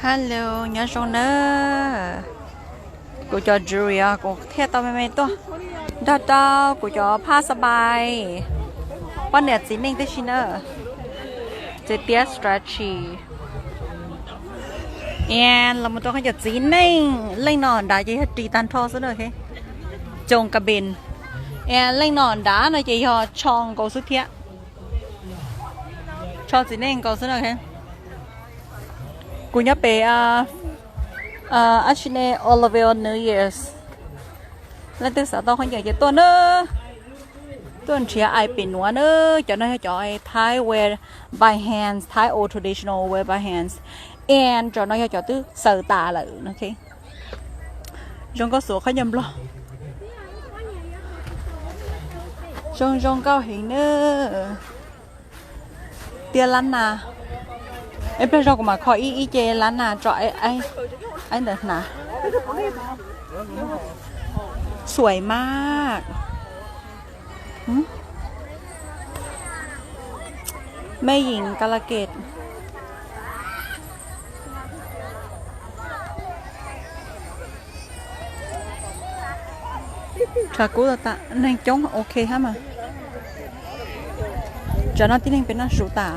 Hello, nyob zoo nawb. Kuv cov jewelry os, kuv thiaj tau me me tuaj nrog rau kuv cov phaj xab npais. Poj niam txiv neej tib si na, txiv tiab stretchy. Los mus rau qhov cov txiv neej, leej no nrad ces yog ris tag nrho xwb na. Coos ka pes. Leej no nrad no ces yog tsho nkaus xwb thiab. Tsho txiv neej nkaus xwb na. Kuv nyob pem, ab tsi ne, Olivia New Years. Leej twg xav tau khaub ncaws ces tuaj na. Tuaj nrhiav ais pem nuav na. Cov no yog cov Thai wear by hands, Thai old traditional wear by hands. And cov no yog cov twb xaws tas lawm no. Zoo nkauj xwb khaub ncaws nplog. Zoo zoo nkauj heev na. Tiaj lab nas. Ib pliag zog kuv mam kho ib ib ce lab nas tso ib ntawd hnav. Xuaim maj. Mej yim ka la kem. Tshav kub tas, neeg coob ok hab mas. Tsam no tib neeg pem noj su tas.